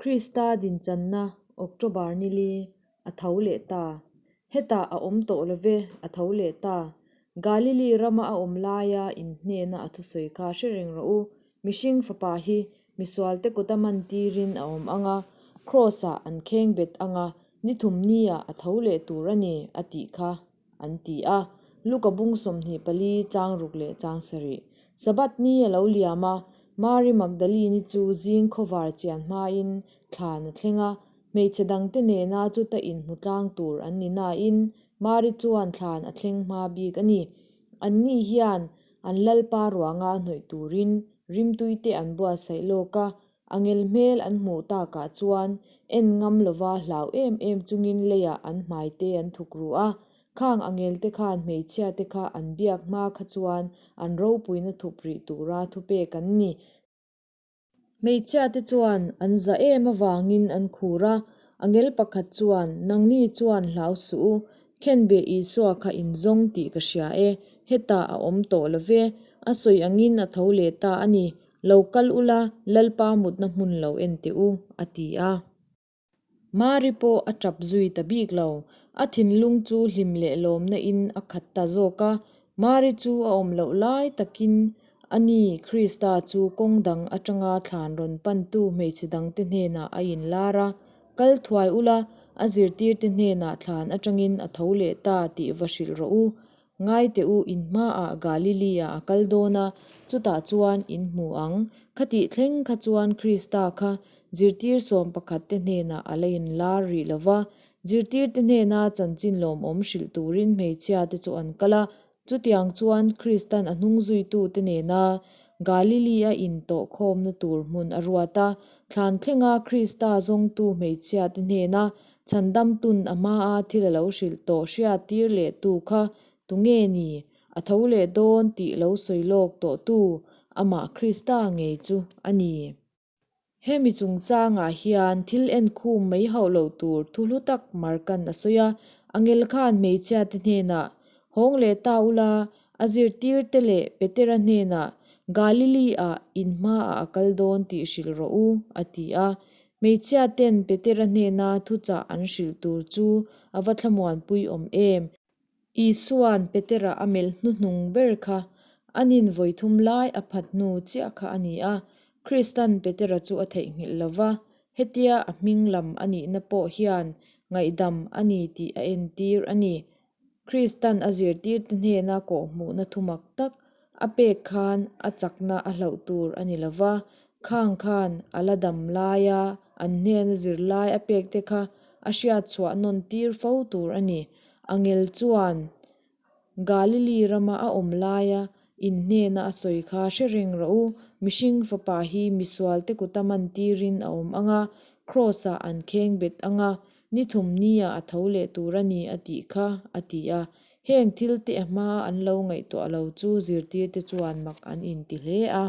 Krista dinchanna October ni li a tho leh ta. Hetah a awm tawh lo ve, a tho leh ta. Galili rama a awm laia in hnena a thusawi kha hre reng rawh u. Mihring fapa hi misualte kuta man tirin a awm ang a, Kraws-ah an kheng bet ang a, ni thum niah a tho leh tur a ni, a tih kha. An ti a, Luka bung 24 chang ruk leh chang sarih. Sabbath ni a lo liam a, Mari Magdalene-i chu zing khawvar chian hmain thlan a thleng a, hmeichhe dangte nena chuta inhmu tlang tur an ni nain Mari chuan thlan a thleng hma bik a ni. Anni hian an Lalpa ruanga hnawih turin rimtuite an buatsaih lawk a, A ngel hmel an hmuh takah chuan en ngam lova hlau em em chungin leiah an hmaite an thuk ru a. Khang a ngelte khan hmeichhiate kha an biak hma kha chuan an ropuina thup rih tura thupek an ni. Hmeichhiate chuan an za em avangin an khur a, a ngel pakhat chuan, Nangni chuan hlau suh u, Khenbeh Isua kha in zawng tih ka hria e, hetah a awm tawh lo ve, a sawi angin a tho leh ta a ni, Lo kal ula, Lalpa mutna hmun lo en teh u, a ti a. Mari pawh a tap zui ta bik lo. A thinlung chu hlim leh lawmna in a khat ta zawk a. Mari chu a awm loh lai takin a ni, Krista chu kawng dang atanga thlan rawn pantu hmeichhe dangte hnenah a inlar a. Kal thuai ula, a zirtirte hnenah thlan atangin a tho leh ta tih va hrilh rawh u. Ngai teh u, in hmaah Galili-ah a kal dawn a, chutah chuan in hmu ang. Khatih thleng kha chuan Krista kha zirtir sawm pakhat te hnenah a la inlar rih lo va. Zirtirte hnena chanchin lawmawm hrilh turin hmeichhia te chu an kal a. Chutiang chuan Kristan a hnung zuitute nena Galili-a intawhkhawmna tur hmun a ruat a. Thlan thlenga Krista zawngtu hmeichhia te hnena Chhandamtun a hmaa thil a lo hrilh tawh hria tir leh tu kha tunge ni? A tho leh dawn tih lo sawi lawk tawh tu amah Krista ngei chu a ni. Hemi chungchangah hian thil enkhum mai hauh loh tur thu hlu tak Markan a sawi a, Angel khan hmeichhiate hnenah, Hawng leh ta ula, a zirtirte leh Petera hnenah Galili-ah in hmaah a kal dawn tih hrilh rawh u, a ti a. Hmeichhia ten Petera hnena thuchah an hrilh tur chu a va thlamuanpui awm em? Isua'n Petera a melh hnuhnung ber kha a nin vawithum lai a phat hnu chiah kha a ni a. Krista'n Petera chu a theihnghilh lo va, hetia a hming lam a nihna pawh hian ngaihdam a ni tih a entir a ni. Kristan a zirtirte hnena kawhhmuhna thumak tak a pek khan a chakna a hlauh tur a ni lo va, khang khan a la dam laia an hnena zirlai a pekte kha a hriatchhuah nawn tir fo tur a ni. Angel chuan Galili rama a awm laia in hnena a sawi kha hre reng rawh u, mihring fapa hi misualte kuta man tirin a awm ang a, Kraws-ah an kheng bet ang a, Ni thum nia a tho leh tur a ni a tih kha, a ti a. Heng thil te a hmaa an lo ngaihtuah lo chu zirtirte chuan mak an inti hle a.